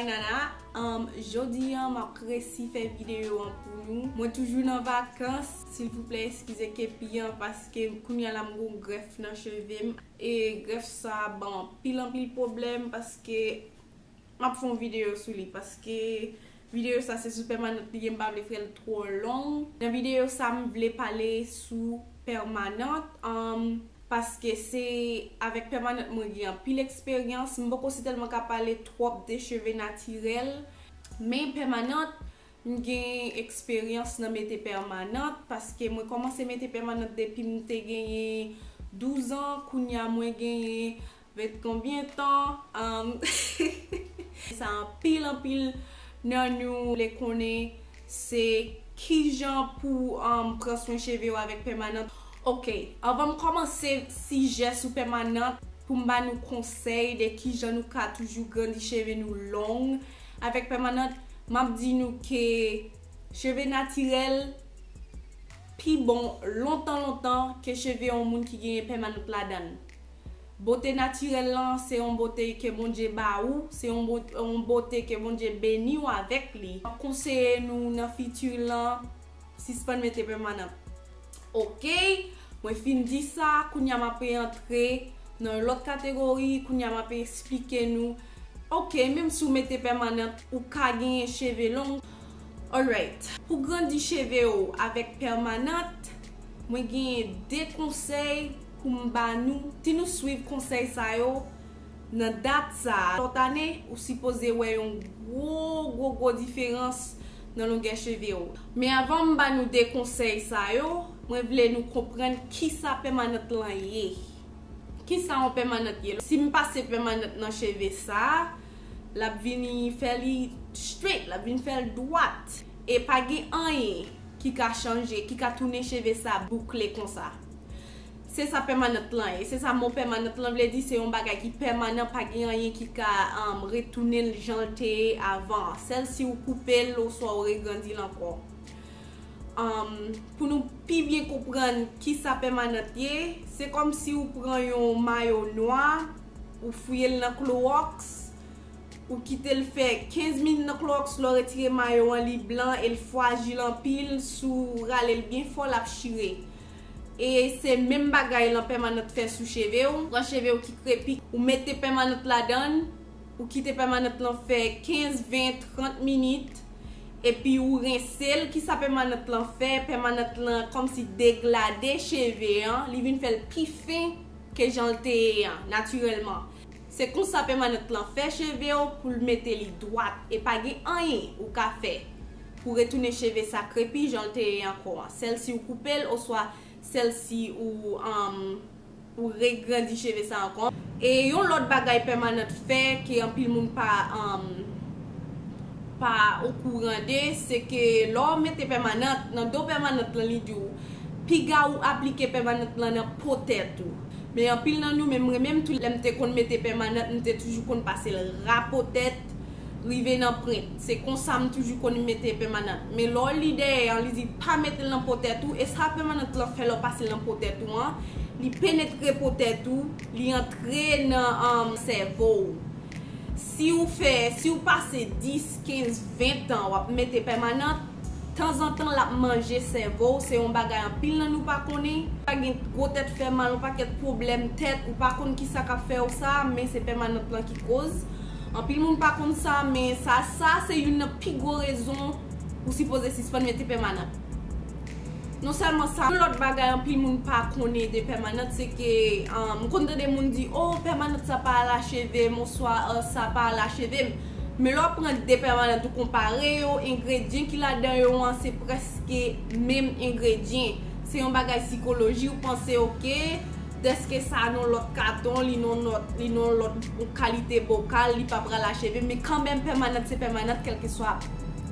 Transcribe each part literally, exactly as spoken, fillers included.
Nana, um, jodi a m ap resi fè videyo an pou nou. Mwen toujou nan vakans. Silvouplè, eskize kepi an paske kounye a la m gon grèf nan cheve m. E grèf sa ban anpil, anpil pwoblèm paske m ap fè yon videyo sou li. Paske videyo sa se sou pèmanant li ye, m pa vle fè l twò long. Nan videyo sa, m vle pale sou pèmanant. Um, Paske se avèk pèmanant mwen gen anpil eksperyans. M poko sitèlman ka pale twòp de cheve natirèl, men pèmanant, m gen eksperyans nan mete pèmanant, paske mwen kòmanse mete pèmanant depi m te genyen douz an, kounye a mwen genyen vet konbyen tan. Um, sa anpil, anpil nan nou vle konnen se kijan pou, um, pran swen cheve w avèk pèmanant. Ok, anvan m kòmanse sijè sou pèmanant, pou m ba nou konsèy de kijan nou ka toujou grandi cheve nou long avèk pèmanant, m ap di nou ke cheve natirèl pi bon lontan, lontan ke cheve yon moun ki genyen pèmanant ladan l. Bote natirèl lan, se yon bote ke Bondye ba ou, se yon bo-, yon bote ke Bondye beni w avèk li. M ap konseye nou nan fiti lan, sispann mete pèmanant. Ok, mwen fin di sa, kounye a m ap antre nan lòt kategori, kounye a m ap esplike nou. Ok, menm si w mete pèmanant, ou ka genyen cheve long. Alright, pou grandi cheve w avèk pèmanant, mwen genyen de konsèy pou m ba nou. Si nou swiv konsèy sa yo, nan dat sa a, lòt ane, ou sipoze wè yon gwo, gwo, gwo diferans nan longè cheve w. Men avan m ba nou de konsèy sa yo, mwen vle nou konprann kisa pèmanant lan ye. Kisa yon pèmanant ye? Si m pase pèmanant nan cheve sa a, l ap vini fè li straight, l ap vin fè l dwat. E pa gen anyen ki ka chanje, ki ka tounen cheve sa boukle konsa. Se sa pèmanant lan ye. Se sa mo pèmanant lan vle di, se yon bagay ki pèmanan, pa gen anyen ki ka, um, retounen l jan l te ye avan. Sèl si w koupe l oswa w regrandi l ankò. Um, pou nou pi byen konprann kisa pèmanant ye, se kòmsi w pran yon mayo nwa, ou fouye l nan klowòks, ou kite l fè kenz minit nan klowòks, lè w retire mayo an, li blan e l frajil anpil, si w rale l byen fò, l ap chire. E se menm bagay lan pèmanant fè sou cheve w. Pran cheve w ki krepi, ou mete pèmanant ladan l, ou kite pèmanant lan fè kenz, ven, trant minit, epi ou rense l. Kisa pèmanant lan fè? Pèmanant lan kòmsi degrade cheve an, li vin fè l pi fen ke jan l te ye an, natirèlman. Se konsa pèmanant lan fè cheve w pou l mete li dwat, e pa gen anyen ou ka fè pou retounen cheve sa krepi jan l te ye ankò an. Sèl si w koupe l oswa sèl si ou, um, ou regrandi cheve sa ankò. E yon lòt bagay pèmanant fè ke anpil moun pa, um, pa okouran de, se ke lè w mete pèmanant, nan do pèmanant lan li di w, piga ou aplike pèmanant lan nan po tèt ou. Men anpil nan nou, menm mwen menm tou, lè m te konn mete pèmanant, m te toujou konn pase l ra po tèt, rive nan pwent. Se konsa m toujou konn mete pèmanant. Men lè w li dèyè an, li di pa mete l nan po tèt ou, e sa pèmanant lan fè lè w pase l nan po tèt ou an, li penetre po tèt ou, li antre nan, um, sèvo w. Si w fè, si w pase dis, kenz, ven tan w ap mete pèmanant, tanzantan l ap manje sèvo w, se yon bagay anpil nan nou pa konnen. Pa gen gwo tèt fè mal, yon pakèt pwoblèm tèt, ou pa konn kisa k ap fè w sa, men se pèmanant lan ki koz. Anpil moun pa konn sa, men sa, sa se youn nan pi gwo rezon ou sipoze sispann mete pèmanant. Non sèlman sa, yon lòt bagay anpil moun pa konnen de pèmanant, se ke, um, m konn tande moun di, "Oh, pèmanant sa pa al a cheve m," oswa, "Oh, sa pa al a cheve m." Men lè w pran de pèmanant ou konpare yo, engredyan ki ladan yo an, se prèske menm engredyan. Se yon bagay sikoloji, ou panse, ok, dèske sa nan lòt katon, li nan lòt, li nan lòt kalite bokal, li pa pral a cheve m, men kanmenm pèmanant se pèmanant, kèlkeswa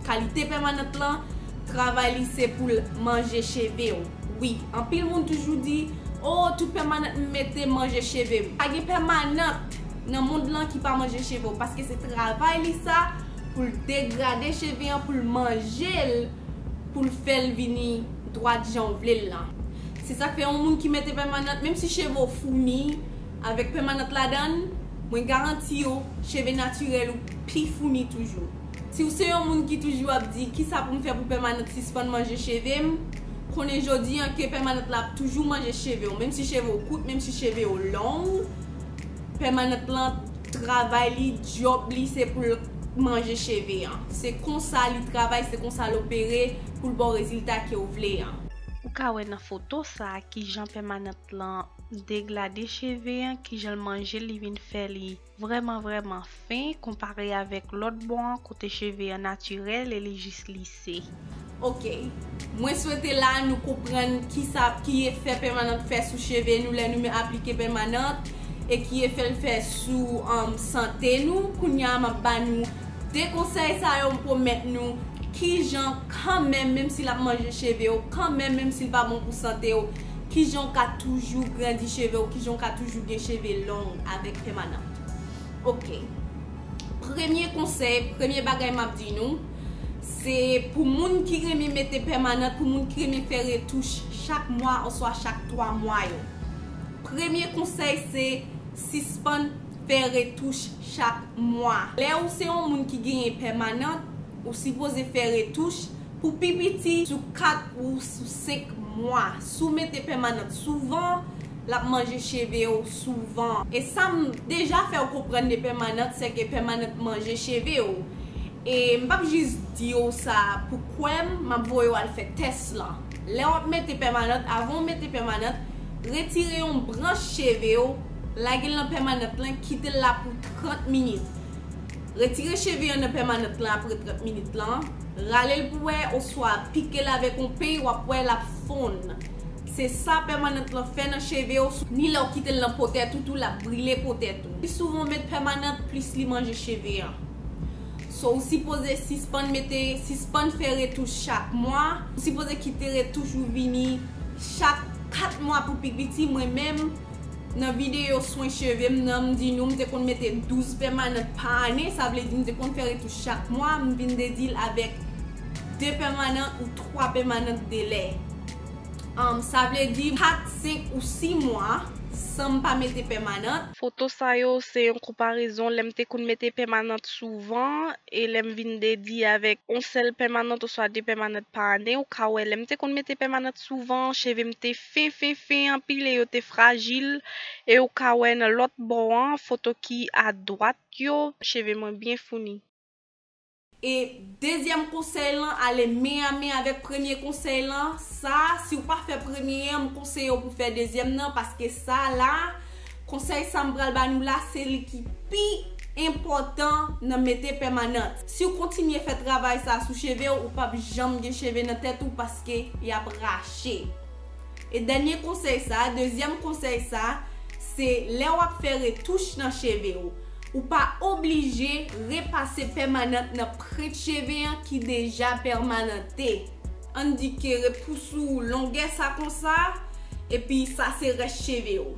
kalite pèmanant lan, travay li se pou l manje cheve w. Wi, anpil moun toujou di, "Oh, tout pèmanant m mete manje cheve m." Pa gen pèmanant nan mond lan ki pa manje cheve w, paske se travay li sa pou l degrade cheve an, pou l manje l, pou l fè l vini dwat jan w vle l lan. Se sa k fè yon moun ki mete pèmanant, menm si cheve w founi avèk pèmanant ladan l, mwen garanti w, cheve natirèl ou pi founi toujou. Si w se yon moun ki toujou ap di, "Kisa pou m fè pou pèmanant sispann manje cheve m?" Konnen jodi an ke pèmanant la ap toujou manje cheve w. Menm si cheve w kout, menm si cheve w long, pèmanant lan, travay li, djòb li, se pou l manje cheve an. Se konsa li travay, se konsa l opere pou l ba w rezilta ke w vle an. Ou ka wè nan foto sa a kijan pèmanant lan degrade cheve an, kijan l manje l, li vin fè li vrèman, vrèman fen konpare avèk lòt bò an kote cheve an natirèl e li jis lise. Ok. Mwen swete la nou konprann kisa, ki efè pèmanant fè sou cheve nou lè nou men aplike pèmanant e ki efè l fè sou, um, sante nou. Kounye a m ap ba nou de konsèy sa yo, m pwomèt nou kijan kanmenm, menm si l ap manje cheve w, kanmenm, menm si l pa bon pou sante w, kijan w ka toujou grandi cheve w, kijan w ka toujou gen cheve long avèk pèmanant. Ok. Premye konsèy, premye bagay m ap di nou, se pou moun ki renmen mete pèmanant, pou moun ki renmen fè retouch chak mwa oswa chak twa mwa yo. Premye konsèy se sispann fè retouch chak mwa. Lè ou se yon moun ki genyen pèmanant, ou sipoze fè retouch pou pi piti sou kat ou sou senk mwa. Si w mete pèmanant souvan, l ap manje cheve w souvan. E sa m deja fè w konprann de pèmanant, se ke pèmanant manje cheve w. E m p ap jis di w sa pou kwè m, m ap voye w al fè tès lan. Lè w ap mete pèmanant, avan w mete pèmanant, retire yon branch cheve w, lage l nan pèmanant lan, kite l la pou trant minit. Retire cheve an nan pèmanant lan apre trant minit lan, rale l pou wè, oswa pike l avèk yon peny, w ap wè l ap fonn. Se sa pèmanant lan fè nan cheve w, ni lè w kite l nan po tèt ou tou, l ap brile po tèt ou. Plis souvan w met pèmanant, plis li manje cheve an. So, ou sipoze sispann mete, sispann fè retouch chak mwa. Ou sipoze kite retouch ou vini chak kat mwa pou pi piti. Mwen menm, nan videyo swen cheve m nan, m di nou, m te konn mete douz pèmanant pa ane. Sa vle di m te konn fè retouch chak mwa. M vin dedil avèk de pèmanant ou twa pèmanant delè. Um, sa vle di kat, senk ou sis mwa san m pa mete pèmanant. Foto sa yo se yon konparezon lè m te konn mete pèmanant souvan e lè m vin dedi avèk yon sèl pèmanant oswa de pèmanant pa ane. Ou ka wè lè m te konn mete pèmanant souvan, cheve m te fen, fen, fen anpil e yo te frajil. E ou ka wè nan lòt bò an, foto ki adwat yo, cheve mwen byen founi. E dezyèm konsèy lan ale men a men avèk premye konsèy lan. Sa, si w pa fè premye an, m konseye w pou fè dezyèm nan, paske sa la, konsèy sa m pral ba nou la, se li ki pi enpòtan nan mete pèmanant. Si w kontinye fè travay sa sou cheve w, ou p ap janm gen cheve nan tèt ou paske y ap rache. E dènye konsèy sa, dezyèm konsèy sa, se lè w ap fè retouch nan cheve w, ou pa oblije repase pèmanant nan prent cheve an ki deja pèmanante. Ann di ke repous ou longè sa konsa, epi sa se rès cheve w.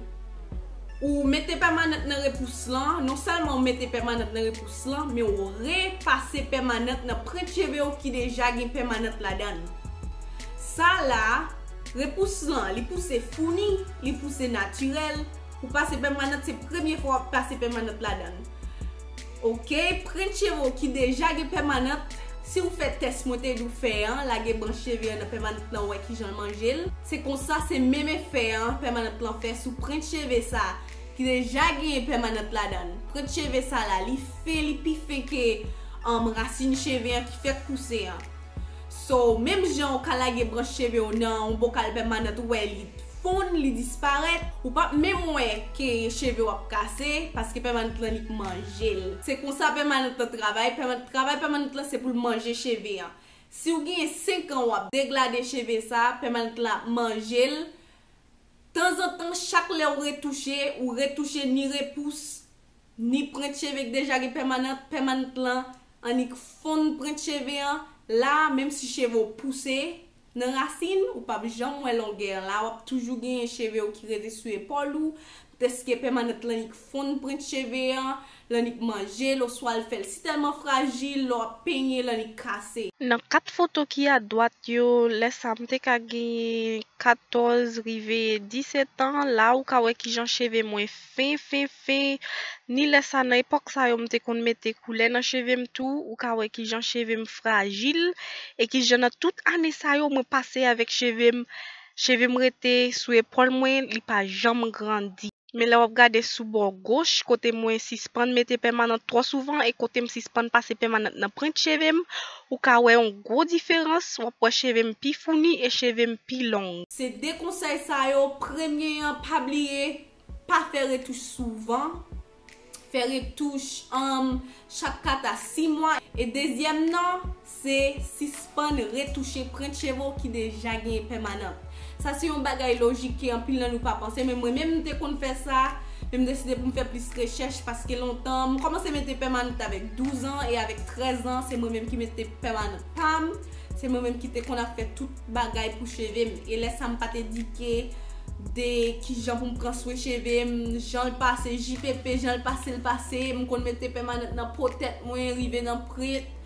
Ou mete pèmanant nan repous lan, non sèlman ou mete pèmanant nan repous lan, men ou repase pèmanant nan prent cheve w ki deja gen pèmanant ladan l. Sa la, repous lan, li pouse founi, li pouse natirèl. Ou pase pèmanant, se premye fwa w ap pase pèmanant ladan l. Ok, prent cheve w ki deja gen pèmanant, si w fè tès mwen te di w fè an, lage branch cheve an nan pèmanant lan, wè kijan l manje l. Se konsa, se menm efè an pèmanant lan fè sou prent cheve sa ki deja genyen pèmanant ladan l. Prent cheve sa la, li fen, li pi fen ke, um, rasin cheve an ki fèk pouse an. So, menm jan w ka lage branch cheve w nan yon bokal pèmanant, ou wè li fonn, li disparèt, ou p ap menm wè ke cheve w ap kase, paske pèmanant lan li k manje l. Se konsa pèmanant lan travay, pèmanant, travay pèmanant lan se pou l manje cheve an. Si w genyen senk an w ap degrade cheve sa, pèmanant lan ap manje l. Tanzantan, chak lè w retouche, ou retouche ni repous, ni prent cheve k deja gen pèmanant, pèmanant lan annik fonn prent cheve an. La, menm si cheve w pouse nan rasin, ou p ap janm wè longè an la, w ap toujou genyen cheve w ki rete sou epòl ou, Dèske pèmanant l annik fonn prent cheve an, l annik manje l, oswa l fè l si tèlman frajil, lè w ap penye, l annik kase. Nan kat foto ki adwat yo, lè sa m te ka genyen katòz rive disèt an, la ou ka wè kijan cheve mwen fen, fen, fen. Ni lè sa nan epòk sa yo m te konn mete koulè nan cheve m tou, ou ka wè kijan cheve m frajil, e kijan nan tout ane sa yo mwen pase avèk cheve m, cheve m rete sou epòl mwen, li pa janm grandi. Men lè w ap gade sou bò goch, kote mwen sispann mete pèmanant twò souvan e kote m sispann pase pèmanant nan prent cheve m, ou ka wè yon gwo diferans, w ap wè cheve m pi founi e cheve m pi long. Se de konsèy sa yo, premye an, pa bliye, pa fè retouch souvan. Fè retouch um, chak kat a sis mwa. E dezyèm nan, se sispann retouche prent cheve w ki deja genyen pèmanant. Sa se yon bagay lojik ke anpil nan nou pa panse, men mwen menm m te konn fè sa, men m deside pou m fè plis rechèch paske lontan, m kòmanse mete pèmanant avèk douz an e avèk trèz an, se mwen menm ki mete pèmanant pa m, se mwen menm ki te konn ap fè tout bagay pou cheve m. E lè sa m pa t edike de kijan pou m pran swen cheve m, jan l pase, J P P, jan l pase, l pase, m konn mete pèmanant nan po tèt mwen, rive nan prent.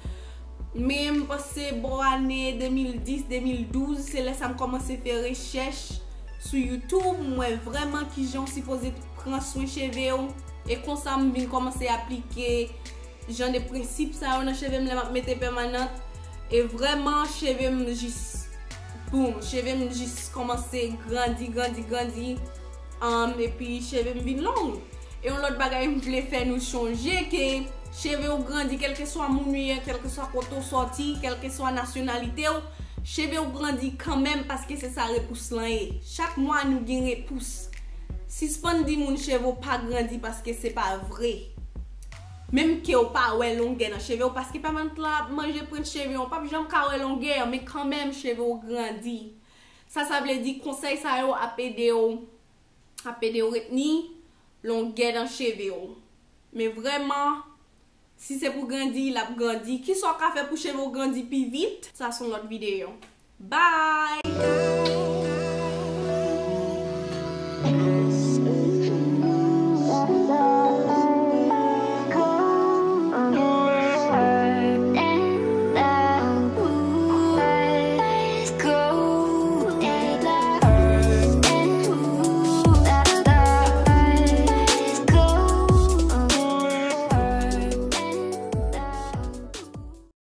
Men m panse bò ane de mil dis, de mil douz, se lè sa m kòmanse fè rechèch sou YouTube, m wè vrèman kijan w sipoze pran swen cheve w. E konsa m vin kòmanse aplike jan de prensip sa yo nan cheve m lè m ap mete pèmanant. E vrèman, cheve m jis, boum, cheve m jis kòmanse grandi, grandi, grandi. Um, epi cheve m vin long. E yon lòt bagay m vle fè nou chonje ke cheve w grandi, kèlkeswa moun ou ye, kèlkeswa kote w sòti, kèlkeswa nasyonalite w, cheve w grandi kanmenm paske se sa repous lan ye. Chak mwa nou gen repous. Sispann di moun cheve w pa grandi paske se pa vre. Menm ke w pa wè longè nan cheve w, paske pèmanant lan ap manje prent cheve w, w p ap janm ka wè longè, men kanmenm cheve w grandi. Sa, sa vle di konsèy sa yo ap ede w, ap ede w retni longè nan cheve w. Men vrèman, si se pou grandi, l ap grandi. Kisa w ka fè pou cheve w grandi pi vit? Sa se yon lòt videyo. Bye!